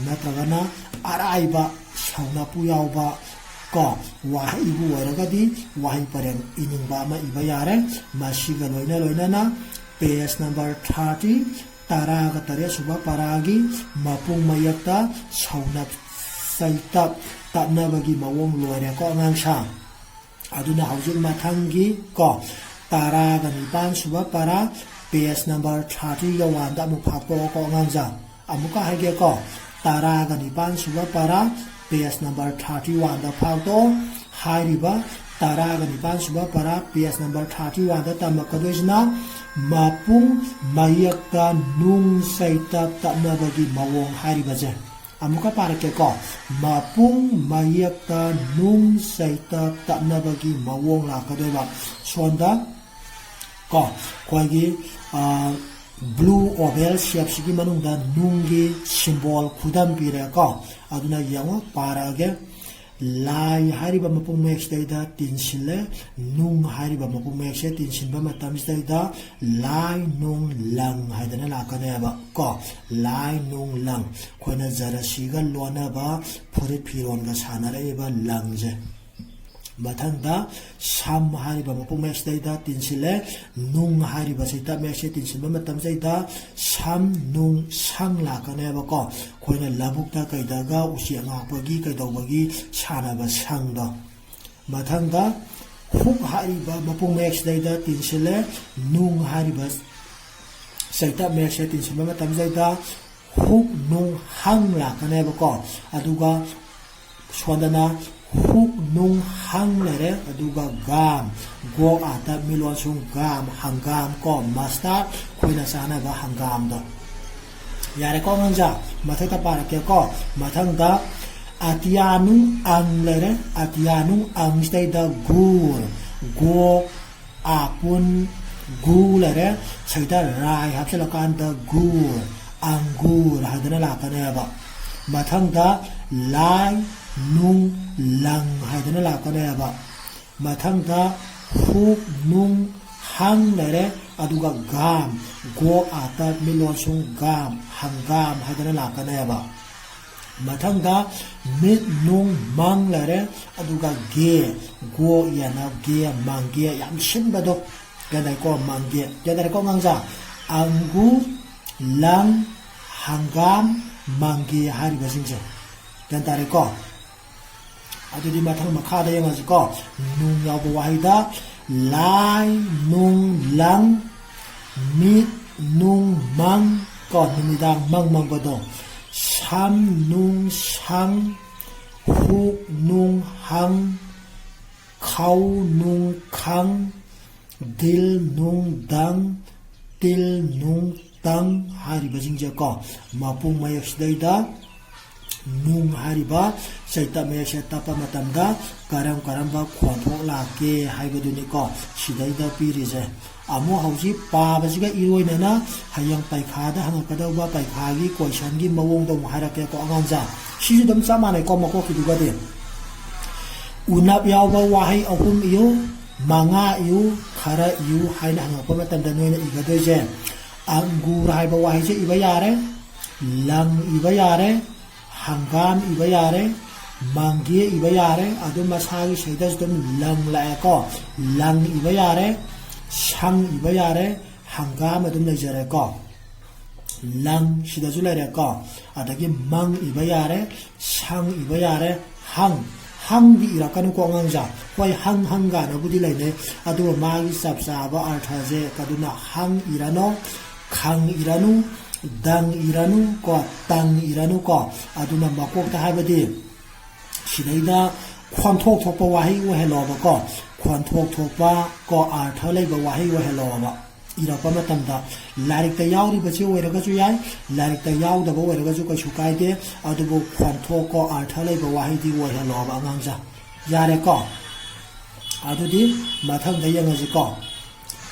ꯅꯠꯇ꯭ꯔꯒꯅ ꯑꯔꯥꯏꯕ ꯁꯥꯎꯅꯞꯄꯨ ꯌꯥꯎꯕ ꯀꯣ ꯋꯥꯍꯩꯕꯨ ꯑꯣꯏꯔꯒꯗꯤ ꯋꯥꯍꯩ ꯄꯔꯦꯡ ꯏꯅꯤꯡꯕ ꯑꯃ ꯏꯕ ꯌꯥꯔꯦ꯫ ꯃꯁꯤꯒ ꯂꯣꯏꯅ ꯂꯣꯏꯅꯅ page number thirty, ꯇꯔꯥꯒ ꯇꯔꯦꯠ ꯁꯨꯕ ꯄꯔꯥꯒꯤ ꯃꯄꯨꯡ ꯃꯌꯦꯛꯇ ꯁꯧꯅꯞ ꯆꯩꯇꯞ ꯇꯞꯅꯕꯒꯤ ꯃꯑꯣꯡ ꯂꯣꯏꯔꯦꯀꯣ ꯑꯉꯥꯡꯁꯥ꯫ ꯑꯗꯨꯅ ꯍꯧꯖꯤꯛ ꯃꯊꯪꯒꯤ ꯀꯣ ꯇꯔꯥꯒ ꯅꯤꯄꯥꯟ ꯁꯨꯕ ꯄꯔꯥ page number thirty-ꯒ one-ꯗ ꯑꯃꯨꯛ ꯐꯥꯛꯇꯣꯛꯑꯣꯀꯣ ꯑꯉꯥꯡꯁꯥ꯫ ꯑꯃꯨꯛꯀ ꯍꯥꯏꯒꯦꯀꯣ, ꯇꯔꯥꯒ ꯅꯤꯄꯥꯟ ꯁꯨꯕ ꯄꯔꯥ page number thirty-one-ꯗ ꯐꯥꯛꯇꯣꯛꯑꯣ꯫ ꯍꯥꯏꯔꯤꯕ ꯇꯔꯥꯒ ꯅꯤꯄꯥꯟ ꯁꯨꯕ ꯄꯔꯥ page number thirty-one-ꯗ ꯇꯝꯃꯛꯀꯗꯣꯏꯁꯤꯅ ꯃꯄꯨꯡ ꯃꯌꯦꯛꯇ ꯅꯨꯡ ꯆꯩꯇꯞ ꯇꯞꯅꯕꯒꯤ ꯃꯑꯣꯡ ꯍꯥꯏꯔꯤꯕꯁꯦ꯫ ꯑꯃꯨꯛꯀ ꯄꯥꯔꯛꯀꯦꯀꯣ꯫ ꯃꯄꯨꯡ ꯃꯌꯦꯛꯇ ꯅꯨꯡ ꯆꯩꯇꯞ ꯇꯞꯅꯕꯒꯤ ꯃꯑꯣꯡ ꯂꯥꯛꯀꯗꯣꯏꯕ꯫ ꯁꯣꯝꯗ ꯀꯣ ꯑꯩꯈꯣꯏꯒꯤ blue oval shape-ꯁꯤꯒꯤ ꯃꯅꯨꯡꯗ ꯅꯨꯡꯒꯤ symbol ꯈꯨꯗꯝ ꯄꯤꯔꯦꯀꯣ꯫ ꯑꯗꯨꯅ ꯌꯦꯡꯉꯣ, ꯄꯥꯔꯛꯑꯒꯦ꯫ ꯂꯥꯏ ꯍꯥꯏꯔꯤꯕ ꯃꯄꯨꯡ ꯃꯌꯦꯛꯁꯤꯗꯩꯗ ꯇꯤꯟꯁꯤꯜꯂꯦ꯫ ꯅꯨꯡ ꯍꯥꯏꯔꯤꯕ ꯃꯄꯨꯡ ꯃꯌꯦꯛꯁꯦ ꯇꯤꯟꯁꯤꯟꯕ ꯃꯇꯝꯁꯤꯗꯩꯗ ꯂꯥꯏ ꯅꯨꯡ ꯂꯪ ꯍꯥꯏꯗꯅ ꯂꯥꯛꯀꯅꯦꯕ ꯀꯣ꯫ ꯂꯥꯏ ꯅꯨꯡ ꯂꯪ꯫ ꯑꯩꯈꯣꯏꯅ ꯖꯔꯁꯤꯒ ꯂꯣꯟꯅꯕ ꯐꯨꯔꯤꯠ ꯐꯤꯔꯣꯟꯒ ꯁꯥꯟꯅꯔꯛꯏꯕ ꯂꯪꯁꯦ꯫ ꯃꯊꯪꯗ ꯁꯝ ꯍꯥꯏꯔꯤꯕ ꯃꯄꯣꯛ ꯃꯌꯦꯛꯁꯤꯗꯩꯗ ꯇꯤꯟꯁꯤꯜꯂꯦ꯫ ꯅꯨꯡ ꯍꯥꯏꯔꯤꯕ ꯆꯩꯇꯞ ꯃꯌꯦꯛꯁꯦ ꯇꯤꯟꯁꯤꯟꯕ ꯃꯇꯝꯁꯤꯗꯩꯗ ꯁꯝ ꯅꯨꯡ ꯁꯪ ꯂꯥꯛꯀꯅꯦꯕꯀꯣ꯫ ꯑꯩꯈꯣꯏꯅ ꯂꯧꯕꯨꯛꯇ ꯀꯩꯗꯒ ꯎꯆꯦꯛ ꯉꯥꯛꯄꯒꯤ ꯀꯩꯗꯧꯕꯒꯤ ꯁꯥꯟꯅꯕ ꯁꯪꯗꯣ꯫ ꯃꯊꯪꯗ ꯍꯨꯛ ꯍꯥꯏꯔꯤꯕ ꯃꯄꯣꯛ ꯃꯌꯦꯛꯁꯤꯗꯩꯗ ꯇꯤꯟꯁꯤꯜꯂꯦ꯫ ꯅꯨꯡ ꯍꯥꯏꯔꯤꯕ ꯆꯩꯇꯞ ꯃꯌꯦꯛꯁꯦ ꯇꯤꯟꯁꯤꯟꯕ ꯃꯇꯝꯁꯤꯗꯩꯗ ꯍꯨꯛ ꯅꯨꯡ ꯍꯪ ꯂꯥꯛꯀꯅꯦꯕꯀꯣ꯫ ꯑꯗꯨꯒ ꯁꯣꯝꯗꯅ ꯍꯨꯛ ꯅꯨꯡ ꯍꯪ ꯂꯩꯔꯦ꯫ ꯑꯗꯨꯒ ꯒꯥꯝ, ꯒꯣꯛ ꯑꯥꯇ ꯃꯤꯠ ꯂꯣꯟꯁꯨꯡ ꯒꯥꯝ, ꯍꯪꯒꯥꯝ ꯀꯣ, ꯃꯁꯇꯥꯔꯗ ꯑꯩꯈꯣꯏꯅ ꯆꯥꯅꯕ ꯍꯪꯒꯥꯝꯗꯣ꯫ ꯌꯥꯔꯦꯀꯣ ꯑꯉꯥꯡꯖꯥ? ꯃꯊꯛꯇ ꯄꯥꯔꯛꯀꯦꯀꯣ꯫ ꯃꯊꯪꯗ ꯑꯇꯤꯌꯥ ꯅꯨꯡ ꯑꯪ ꯂꯩꯔꯦ꯫ ꯑꯇꯤꯌꯥ ꯅꯨꯡ ꯑꯪꯁꯤꯗꯩꯗ ꯒꯨꯔ, ꯒꯣꯛ ꯑꯥꯄꯨꯟ ꯒꯨ ꯂꯩꯔꯦ꯫ ꯁꯤꯗ ꯔꯥꯏ ꯍꯥꯞꯆꯤꯜꯂꯀꯥꯟꯗ ꯒꯨꯔ, ꯑꯪꯒꯨꯔ ꯍꯥꯏꯗꯅ ꯂꯥꯛꯀꯅꯦꯕ꯫ ꯃꯊꯪꯗ ꯂꯥꯏ ꯅꯨꯡ ꯂꯪ ꯍꯥꯏꯗꯅ ꯂꯥꯛꯀꯅꯦꯕ꯫ ꯃꯊꯪꯗ ꯍꯨꯛ ꯅꯨꯡ ꯍꯪ ꯂꯩꯔꯦ꯫ ꯑꯗꯨꯒ ꯒꯥꯝ, ꯒꯣꯛ ꯑꯥꯇ ꯃꯤꯠ ꯂꯣꯟꯁꯨꯡ ꯒꯥꯝ, ꯍꯪꯒꯥꯝ ꯍꯥꯏꯗꯅ ꯂꯥꯛꯀꯅꯦꯕ꯫ ꯃꯊꯪꯗ ꯃꯤꯠ ꯅꯨꯡ ꯃꯪ ꯂꯩꯔꯦ꯫ ꯑꯗꯨꯒ ꯒꯦ, ꯒꯣ ꯌꯦꯅ ꯒꯦ, ꯃꯪꯒꯦ ꯌꯥꯝ ꯁꯤꯟꯕꯗꯣ꯫ ꯒ꯭ꯌꯥꯟ ꯇꯥꯔꯦꯀꯣ? ꯃꯪꯒꯦ꯫ ꯒ꯭ꯌꯥꯟ ꯇꯥꯔꯦꯀꯣ ꯑꯉꯥꯡꯖꯥ? ꯑꯪꯒꯨꯔ, ꯂꯪ, ꯍꯪꯒꯥꯝ, ꯃꯪꯒꯦ ꯍꯥꯏꯔꯤꯕꯁꯤꯡꯁꯦ꯫ ꯒ꯭ꯌꯥꯟ ꯇꯥꯔꯦꯀꯣ? ꯑꯗꯨꯗꯤ ꯃꯊꯪ ꯃꯈꯥꯗ ꯌꯦꯡꯉꯁꯤꯀꯣ꯫ ꯅꯨꯡ ꯌꯥꯎꯕ ꯋꯥꯍꯩꯗ ꯂꯥꯏ ꯅꯨꯡ ꯂꯪ, ꯃꯤꯠ ꯅꯨꯡ ꯃꯪ ꯀꯣ, ꯅꯨꯃꯤꯗꯥꯡ ꯃꯪ ꯃꯪꯕꯗꯣ, ꯁꯝ ꯅꯨꯡ ꯁꯪ, ꯍꯨꯛ ꯅꯨꯡ ꯍꯪ, ꯈꯧ ꯅꯨꯡ ꯈꯪ, ꯗꯤꯜ ꯅꯨꯡ ꯗꯪ, ꯇꯤꯜ ꯅꯨꯡ ꯇꯪ ꯍꯥꯏꯔꯤꯕꯁꯤꯡꯁꯦ ꯀꯣ, ꯃꯄꯨꯡ ꯃꯌꯦꯛꯁꯤꯗꯩꯗ ꯅꯨꯡ ꯍꯥꯏꯔꯤꯕ ꯆꯩꯇꯞ ꯃꯌꯦꯛꯁꯦ ꯇꯞꯄ ꯃꯇꯝꯗ ꯀꯔꯝ ꯀꯔꯝꯕ ꯈꯣꯟꯊꯣꯛ ꯂꯥꯛꯀꯦ ꯍꯥꯏꯕꯗꯨꯅꯤꯀꯣ ꯁꯤꯗꯩꯗ ꯄꯤꯔꯤꯁꯦ꯫ ꯑꯃꯨꯛ ꯍꯧꯖꯤꯛ ꯄꯥꯕꯁꯤꯒ ꯏꯔꯣꯏꯅꯅ ꯍꯌꯦꯡ ꯄꯩꯈꯥꯗ ꯍꯪꯉꯛꯀꯗꯧꯕ ꯄꯩꯈꯥꯒꯤ ꯀꯣꯏꯁꯟꯒꯤ ꯃꯑꯣꯡꯗꯣ ꯑꯃꯨꯛ ꯍꯥꯏꯔꯛꯀꯦꯀꯣ ꯑꯉꯥꯡꯁꯦ꯫ ꯁꯤꯁꯨ ꯑꯗꯨꯝ ꯆꯞ ꯃꯥꯟꯅꯩꯀꯣ ꯃꯀꯣꯛꯀꯤꯗꯨꯒꯗꯤ꯫ ꯎꯅꯞ ꯌꯥꯎꯕ ꯋꯥꯍꯩ ꯑꯍꯨꯝ ꯏꯌꯨ, ꯃꯉꯥ ꯏꯌꯨ, ꯈꯔ ꯏꯌꯨ ꯍꯥꯏꯅ ꯍꯪꯉꯛꯄ ꯃꯇꯝꯗ ꯅꯣꯏꯅ ꯏꯒꯗꯣꯏꯁꯦ, ꯑꯪꯒꯨꯔ ꯍꯥꯏꯕ ꯋꯥꯍꯩꯁꯦ ꯏꯕ ꯌꯥꯔꯦ, ꯂꯪ ꯏꯕ ꯌꯥꯔꯦ, ꯍꯪꯒꯥꯝ ꯏꯕ ꯌꯥꯔꯦ, ꯃꯪꯒꯦ ꯏꯕ ꯌꯥꯔꯦ꯫ ꯑꯗꯨꯝ ꯃꯁꯥꯒꯤ ꯁꯤꯗꯁꯨ ꯑꯗꯨꯝ ꯂꯪ ꯂꯥꯛꯑꯦꯀꯣ꯫ ꯂꯪ ꯏꯕ ꯌꯥꯔꯦ, ꯁꯪ ꯏꯕ ꯌꯥꯔꯦ, ꯍꯪꯒꯥꯝ ꯑꯗꯨꯝ ꯂꯩꯖꯔꯦꯀꯣ꯫ ꯂꯪ ꯁꯤꯗꯁꯨ ꯂꯩꯔꯦꯀꯣ꯫ ꯑꯗꯒꯤ ꯃꯪ ꯏꯕ ꯌꯥꯔꯦ, ꯁꯪ ꯏꯕ ꯌꯥꯔꯦ, ꯍꯪ꯫ ꯍꯪꯗꯤ ꯏꯔꯛꯀꯅꯨꯀꯣ ꯑꯉꯥꯡꯁꯥ꯫ ꯍꯣꯏ, ꯍꯪ ꯍꯪ ꯀꯥꯏꯅꯕꯨꯗꯤ ꯂꯩꯅꯩ, ꯑꯗꯨꯒ ꯃꯥꯒꯤ ꯆꯞ ꯆꯥꯕ ꯑꯔꯊꯁꯦ ꯑꯗꯨꯅ ꯍꯪ ꯏꯔꯅꯨ, ꯈꯪ ꯏꯔꯅꯨ, ꯗꯪ ꯏꯔꯅꯨ ꯀꯣ, ꯇꯪ ꯏꯔꯅꯨ ꯀꯣ꯫ ꯑꯗꯨꯅ ꯃꯀꯣꯛꯇ ꯍꯥꯏꯕꯗꯤ ꯁꯤꯗꯩꯗ ꯈꯣꯟꯊꯣꯛ ꯊꯣꯛꯄ ꯋꯥꯍꯩ ꯑꯣꯏꯍꯜꯂꯣꯕꯀꯣ꯫ ꯈꯣꯟꯊꯣꯛ ꯊꯣꯛꯄ ꯀꯣ, ꯑꯥꯔꯊ ꯂꯩꯕ ꯋꯥꯍꯩ ꯑꯣꯏꯍꯜꯂꯣꯕ꯫ ꯏꯔꯛꯄ ꯃꯇꯝꯗ ꯂꯥꯏꯔꯤꯛꯇ ꯌꯥꯎꯔꯤꯕꯁꯤ ꯑꯣꯏꯔꯒꯁꯨ ꯌꯥꯏ, ꯂꯥꯏꯔꯤꯛꯇ ꯌꯥꯎꯗꯕ ꯑꯣꯏꯔꯒꯁꯨ ꯀꯩꯁꯨ ꯀꯥꯏꯗꯦ꯫ ꯑꯗꯨꯕꯨ ꯈꯣꯟꯊꯣꯛ ꯀꯣ, ꯑꯥꯔꯊ ꯂꯩꯕ ꯋꯥꯍꯩꯗꯤ ꯑꯣꯏꯍꯜꯂꯣꯕ ꯑꯉꯥꯡꯁꯦ꯫ ꯌꯥꯔꯦꯀꯣ? ꯑꯗꯨꯗꯤ ꯃꯊꯪꯗ ꯌꯦꯡꯉꯁꯤꯀꯣ꯫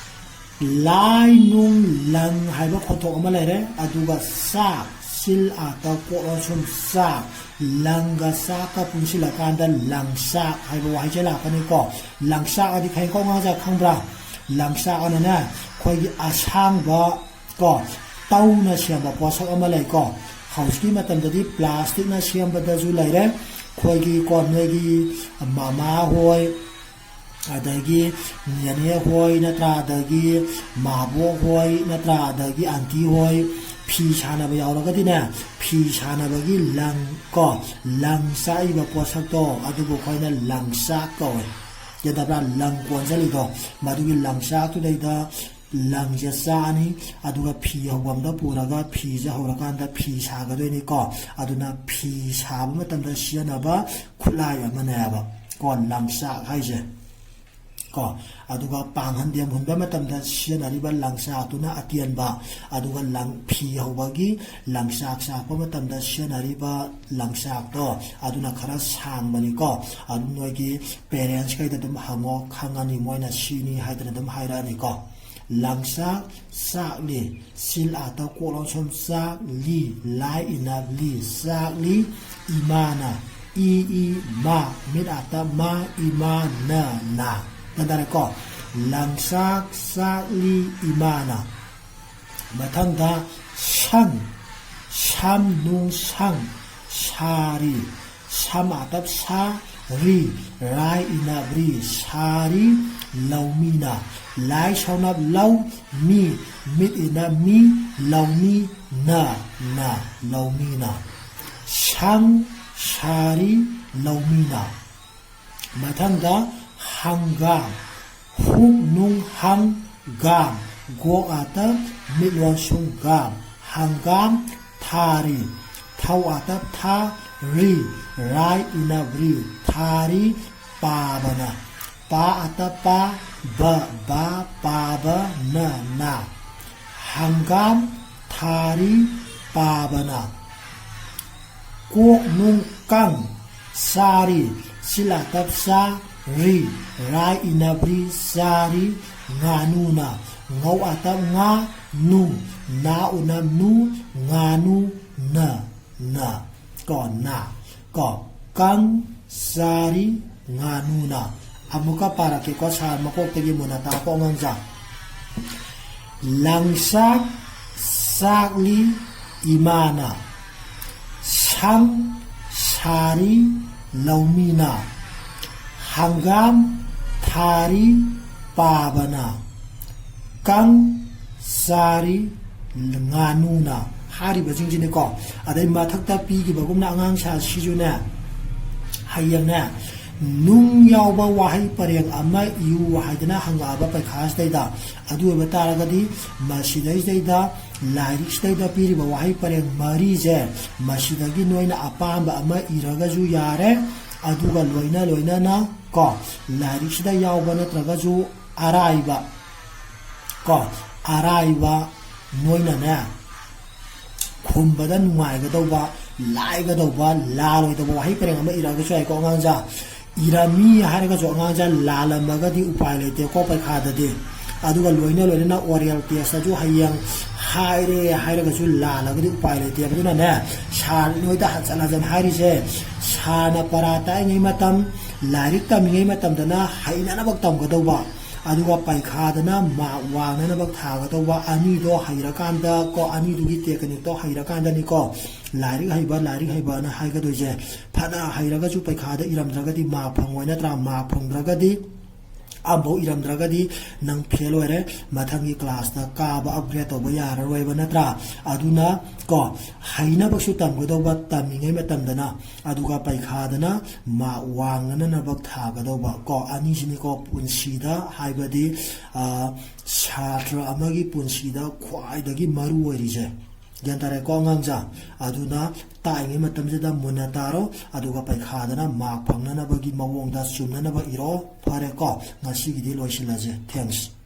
ꯂꯥꯏ ꯅꯨꯡ ꯂꯪ ꯍꯥꯏꯕ ꯈꯣꯟꯊꯣꯛ ꯑꯃ ꯂꯩꯔꯦ꯫ ꯑꯗꯨꯒ ꯆꯥꯛ, ꯁꯤꯜ ꯑꯥꯇ ꯀꯣꯛ ꯂꯣꯟꯁꯨꯝ ꯆꯥꯛ, ꯂꯪꯒ ꯆꯥꯛꯀ ꯄꯨꯟꯁꯤꯜꯂꯀꯥꯟꯗ ꯂꯪꯆꯥꯛ ꯍꯥꯏꯕ ꯋꯥꯍꯩꯁꯦ ꯂꯥꯛꯀꯅꯤꯀꯣ꯫ ꯂꯪꯆꯥꯛ ꯑꯗꯤ ꯈꯪꯉꯤꯀꯣ ꯑꯉꯥꯡꯁꯦ, ꯈꯪꯕ꯭ꯔꯥ? ꯂꯪꯆꯥꯛ ꯑꯅꯅꯦ ꯑꯩꯈꯣꯏꯒꯤ ꯑꯁꯥꯡꯕ ꯀꯣ, ꯇꯧꯅ ꯁꯦꯝꯕ ꯄꯣꯠꯁꯛ ꯑꯃ ꯂꯩꯀꯣ꯫ ꯍꯧꯖꯤꯛꯀꯤ ꯃꯇꯝꯗꯗꯤ ꯄ꯭ꯂꯥꯁꯇꯤꯛꯅ ꯁꯦꯝꯕꯗꯁꯨ ꯂꯩꯔꯦ꯫ ꯑꯩꯈꯣꯏꯒꯤ ꯀꯣ, ꯅꯣꯏꯒꯤ ꯃꯃꯥ ꯍꯣꯏ, ꯑꯗꯒꯤ ꯅꯦꯅꯦ ꯍꯣꯏ ꯅꯠꯇ꯭ꯔꯥ, ꯑꯗꯒꯤ ꯃꯥꯕꯣꯛ ꯍꯣꯏ ꯅꯠꯇ꯭ꯔꯥ, ꯑꯗꯒꯤ ꯑꯟꯇꯤ ꯍꯣꯏ ꯐꯤ ꯁꯥꯟꯅꯕ ꯌꯥꯎꯔꯒꯗꯤꯅꯦ, ꯐꯤ ꯁꯥꯟꯅꯕꯒꯤ ꯂꯪ ꯀꯣ, ꯂꯪ ꯆꯥꯛꯏꯕ ꯄꯣꯠꯁꯛꯇꯣ ꯑꯗꯨꯕꯨ ꯑꯩꯈꯣꯏꯅ ꯂꯪꯆꯥꯛ ꯀꯧꯋꯦ꯫ ꯒ꯭ꯌꯥꯟ ꯇꯥꯕ꯭ꯔꯥ? ꯂꯪ ꯀꯣꯟꯁꯤꯜꯂꯤꯗꯣ, ꯃꯗꯨꯒꯤ ꯂꯪꯆꯥꯛꯇꯨꯗꯩꯗ ꯂꯪꯁꯦ ꯆꯥꯛꯑꯅꯤ, ꯑꯗꯨꯒ ꯐꯤ ꯍꯧꯐꯝꯗ ꯄꯨꯔꯒ ꯐꯤꯁꯦ ꯍꯧꯔꯀꯥꯟꯗ ꯐꯤ ꯁꯥꯒꯗꯣꯏꯅꯤꯀꯣ꯫ ꯑꯗꯨꯅ ꯐꯤ ꯁꯥꯕ ꯃꯇꯝꯗ ꯁꯤꯖꯤꯟꯅꯕ ꯈꯨꯠꯂꯥꯏ ꯑꯃꯅꯦꯕ ꯀꯣ, ꯂꯪꯆꯥꯛ ꯍꯥꯏꯁꯦ ꯀꯣ꯫ ꯑꯗꯨꯒ ꯄꯥꯡꯍꯟꯗꯦꯝ ꯍꯨꯟꯕ ꯃꯇꯝꯗ ꯁꯤꯖꯤꯟꯅꯔꯤꯕ ꯂꯪꯆꯥꯛꯇꯨꯅ ꯑꯇꯦꯟꯕ, ꯑꯗꯨꯒ ꯂꯪ, ꯐꯤ ꯍꯧꯕꯒꯤ ꯂꯪꯆꯥꯛ ꯆꯥꯛꯄ ꯃꯇꯝꯗ ꯁꯤꯖꯤꯟꯅꯔꯤꯕ ꯂꯪꯆꯥꯛꯇꯣ ꯑꯗꯨꯅ ꯈꯔ ꯁꯥꯡꯕꯅꯤꯀꯣ꯫ ꯑꯗꯨꯝ ꯅꯣꯏꯒꯤ ꯄꯦꯔꯦꯟꯁꯈꯩꯗ ꯑꯗꯨꯝ ꯍꯪꯉꯣ, ꯈꯪꯉꯅꯤ, ꯃꯣꯏꯅ ꯁꯤꯅꯤ ꯍꯥꯏꯗꯅ ꯑꯗꯨꯝ ꯍꯥꯏꯔꯛꯑꯅꯤꯀꯣ꯫ ꯂꯪꯆꯥꯛ, ꯆꯥꯛꯂꯤ, ꯁꯤꯜ ꯑꯥꯇ ꯀꯣꯛ ꯂꯣꯟꯁꯨꯝ ꯆꯥꯛ, ꯂꯤ, ꯂꯥꯏ ꯏꯅ ꯂꯤ, ꯆꯥꯛꯂꯤ, ꯏꯃꯥꯅ, ꯏ, ꯏ, ꯃꯥ, ꯃꯤꯠ ꯑꯥꯇ ꯃꯥ, ꯏꯃꯥꯅ, ꯅ꯫ ꯒ꯭ꯌꯥꯟ ꯇꯥꯔꯦꯀꯣ? ꯂꯪꯆꯥꯛ, ꯆꯥꯛꯂꯤ, ꯏꯃꯥꯅ꯫ ꯃꯊꯪꯗ ꯁꯪ, ꯁꯝ ꯅꯨꯡ ꯁꯪ, ꯁꯥꯔꯤ, ꯁꯝ ꯑꯥꯇꯞ ꯁꯥ, ꯔꯤ, ꯔꯥꯏ ꯏꯅꯞ ꯔꯤ, ꯁꯥꯔꯤ ꯂꯧꯃꯤꯅ꯫ ꯂꯥꯏ ꯁꯧꯅꯞ ꯂꯧ, ꯃꯤ, ꯃꯤꯠ ꯏꯅꯞ ꯃꯤ, ꯂꯧꯃꯤ ꯅ, ꯅ, ꯂꯧꯃꯤꯅ꯫ ꯁꯪ, ꯁꯥꯔꯤ ꯂꯧꯃꯤꯅ꯫ ꯃꯊꯪꯗ ꯍꯪꯒꯥꯝ, ꯍꯨꯛ ꯅꯨꯡ ꯍꯪ, ꯒꯥꯝ, ꯒꯣꯛ ꯑꯥꯇꯞ ꯃꯤꯠꯂꯣꯟ ꯁꯨꯡ ꯒꯥꯝ, ꯍꯪꯒꯥꯝ ꯊꯥꯔꯤ, ꯊꯧ ꯑꯥꯇꯞ ꯊꯥ, ꯔꯤ, ꯔꯥꯏ ꯏꯅꯞ ꯔꯤ, ꯊꯥꯔꯤ ꯄꯥꯕꯅ꯫ ꯄꯥ ꯑꯥꯇꯞ ꯄꯥ, ꯕ, ꯕꯥ, ꯄꯥꯕ ꯅ, ꯅ꯫ ꯍꯪꯒꯥꯝ ꯊꯥꯔꯤ ꯄꯥꯕꯅ꯫ ꯀꯣꯛ ꯅꯨꯡ ꯀꯪ, ꯆꯥꯔꯤ, ꯁꯤꯜ ꯑꯥꯇꯞ ꯆꯥ, ꯔꯤ, ꯔꯥꯏ ꯏꯅꯞ ꯔꯤ, ꯆꯥꯔꯤ ꯉꯥꯅꯨꯅ꯫ ꯉꯧ ꯑꯥꯇꯞ ꯉꯥ, ꯅꯨ, ꯅꯥ ꯎꯅꯞ ꯅꯨ, ꯉꯥꯅꯨ ꯅ, ꯅ꯫ ꯀꯣ, ꯅ꯫ ꯀꯣ, ꯀꯪ ꯆꯥꯔꯤ ꯉꯥꯅꯨꯅ꯫ ꯑꯃꯨꯛꯀ ꯄꯥꯔꯛꯀꯦꯀꯣ, ꯁꯥꯔ ꯃꯀꯣꯛꯇꯒꯤ ꯃꯨꯟꯅ ꯇꯥꯛꯄ ꯑꯉꯥꯡꯖꯥ꯫ ꯂꯪꯆꯥꯛ ꯆꯥꯛꯂꯤ ꯏꯃꯥꯅ꯫ ꯁꯪ ꯁꯥꯔꯤ ꯂꯧꯃꯤꯅ꯫ ꯍꯪꯒꯥꯝ ꯊꯥꯔꯤ ꯄꯥꯕꯅ꯫ ꯀꯪ ꯆꯥꯔꯤ ꯉꯥꯅꯨꯅ꯫ ꯍꯥꯏꯔꯤꯕꯁꯤꯡꯁꯤꯅꯤꯀꯣ꯫ ꯑꯗꯩ ꯃꯊꯛꯇ ꯄꯤꯈꯤꯕꯒꯨꯝꯅ ꯑꯉꯥꯡ ꯁꯥꯁꯤꯁꯨꯅꯦ, ꯍꯌꯦꯡꯅꯦ, ꯅꯨꯡ ꯌꯥꯎꯕ ꯋꯥꯍꯩ ꯄꯔꯦꯡ ꯑꯃ ꯏꯌꯨ ꯍꯥꯏꯗꯅ ꯍꯪꯉꯛꯑꯕ ꯄꯩꯈꯥꯁꯤꯗꯩꯗ꯫ ꯑꯗꯨ ꯑꯣꯏꯕ ꯇꯥꯔꯒꯗꯤ ꯃꯁꯤꯗꯩꯁꯤꯗꯩꯗ ꯂꯥꯏꯔꯤꯛꯁꯤꯗꯩꯗ ꯄꯤꯔꯤꯕ ꯋꯥꯍꯩ ꯄꯔꯦꯡ ꯃꯔꯤꯁꯦ, ꯃꯁꯤꯗꯒꯤ ꯅꯣꯏꯅ ꯑꯄꯥꯝꯕ ꯑꯃ ꯏꯔꯒꯁꯨ ꯌꯥꯔꯦ꯫ ꯑꯗꯨꯒ ꯂꯣꯏꯅ ꯂꯣꯏꯅꯅ ꯀꯣ, ꯂꯥꯏꯔꯤꯛꯁꯤꯗ ꯌꯥꯎꯕ ꯅꯠꯇ꯭ꯔꯒꯁꯨ ꯑꯔꯥꯏꯕ, ꯀꯣ, ꯑꯔꯥꯏꯕ, ꯅꯣꯏꯅꯅꯦ ꯈꯨꯝꯕꯗ ꯅꯨꯡꯉꯥꯏꯒꯗꯧꯕ, ꯂꯥꯏꯒꯗꯧꯕ, ꯂꯥꯜꯂꯣꯏꯗꯧꯕ ꯋꯥꯍꯩ ꯄꯔꯦꯡ ꯑꯃ ꯏꯔꯛꯑꯒꯁꯨ ꯌꯥꯏꯀꯣ ꯑꯉꯥꯡꯁꯦ꯫ ꯏꯔꯝꯃꯤ ꯍꯥꯏꯔꯒꯁꯨ ꯑꯉꯥꯡꯁꯦ ꯂꯥꯜꯂꯝꯃꯒꯗꯤ ꯎꯄꯥꯏ ꯂꯩꯇꯦꯀꯣ ꯄꯩꯈꯥꯗꯗꯤ꯫ ꯑꯗꯨꯒ ꯂꯣꯏꯅ ꯂꯣꯏꯅꯅ oral testꯇꯁꯨ ꯍꯌꯦꯡ ꯍꯥꯏꯔꯦ ꯍꯥꯏꯔꯒꯁꯨ ꯂꯥꯜꯂꯒꯗꯤ ꯎꯄꯥꯏ ꯂꯩꯇꯦꯕ꯫ ꯑꯗꯨꯅꯅꯦ, ꯁꯥꯔ ꯅꯣꯏꯗ ꯍꯟꯖꯟ ꯍꯟꯖꯟ ꯍꯥꯏꯔꯤꯁꯦ, ꯁꯥꯔꯅ ꯄꯔꯥ ꯇꯥꯛꯏꯉꯩ ꯃꯇꯝ, ꯂꯥꯏꯔꯤꯛ ꯇꯝꯃꯤꯉꯩ ꯃꯇꯝꯗꯅ ꯍꯩꯅꯅꯕ ꯇꯝꯒꯗꯧꯕ, ꯑꯗꯨꯒ ꯄꯩꯈꯥꯗꯅ ꯃꯥꯔꯛ ꯋꯥꯡꯅꯅꯕ ꯊꯥꯒꯗꯧꯕ ꯑꯅꯤꯗꯣ ꯍꯩꯔꯀꯥꯟꯗ ꯀꯣ, ꯑꯅꯤꯗꯨꯒꯤ ꯇꯦꯛꯅꯤꯛꯇꯣ ꯍꯩꯔꯀꯥꯟꯗꯅꯤꯀꯣ ꯂꯥꯏꯔꯤꯛ ꯍꯩꯕ, ꯂꯥꯏꯔꯤꯛ ꯍꯩꯕꯅ ꯍꯥꯏꯒꯗꯣꯏꯁꯦ꯫ ꯐꯅ ꯍꯩꯔꯒꯁꯨ ꯄꯩꯈꯥꯗ ꯏꯔꯝꯗ꯭ꯔꯒꯗꯤ ꯃꯥꯔꯛ ꯐꯪꯉꯣꯏ ꯅꯠꯇ꯭ꯔꯥ? ꯃꯥꯔꯛ ꯐꯪꯗ꯭ꯔꯒꯗꯤ, ꯑꯃꯐꯥꯎ ꯏꯔꯝꯗ꯭ꯔꯒꯗꯤ ꯅꯪ ꯐꯦꯜ ꯑꯣꯏꯔꯦ, ꯃꯊꯪꯒꯤ ꯀ꯭ꯂꯥꯁꯇ ꯀꯥꯕ ꯑꯞꯒ꯭ꯔꯦꯗ ꯇꯧꯕ ꯌꯥꯔꯔꯣꯏꯕ ꯅꯠꯇ꯭ꯔꯥ? ꯑꯗꯨꯅ ꯀꯣ, ꯍꯩꯅꯕꯁꯨ ꯇꯝꯒꯗꯧꯕ, ꯇꯝꯃꯤꯉꯩ ꯃꯇꯝꯗꯅ, ꯑꯗꯨꯒ ꯄꯩꯈꯥꯗꯅ ꯃꯥꯔꯛ ꯋꯥꯡꯅꯅꯕ ꯊꯥꯒꯗꯧꯕ ꯀꯣ, ꯑꯅꯤꯁꯤꯅꯤꯀꯣ ꯄꯨꯟꯁꯤꯗ, ꯍꯥꯏꯕꯗꯤ ꯁꯥꯇ꯭ꯔ ꯑꯃꯒꯤ ꯄꯨꯟꯁꯤꯗ ꯈ꯭ꯋꯥꯏꯗꯒꯤ ꯃꯔꯨ ꯑꯣꯏꯔꯤꯁꯦ꯫ ꯒ꯭ꯌꯥꯟ ꯇꯥꯔꯦꯀꯣ ꯑꯉꯥꯡꯁꯥ? ꯑꯗꯨꯅ ꯇꯥꯛꯏꯉꯩ ꯃꯇꯝꯁꯤꯗ ꯃꯨꯟꯅ ꯇꯥꯔꯣ, ꯑꯗꯨꯒ ꯄꯩꯈꯥꯗꯅ ꯃꯥꯔꯛ ꯐꯪꯅꯅꯕꯒꯤ ꯃꯑꯣꯡꯗ ꯆꯨꯝꯅꯅꯕ ꯏꯔꯣ꯫ ꯐꯔꯦꯀꯣ, ꯉꯁꯤꯒꯤꯗꯤ ꯂꯣꯏꯁꯤꯜꯂꯁꯦ꯫ Thanks꯫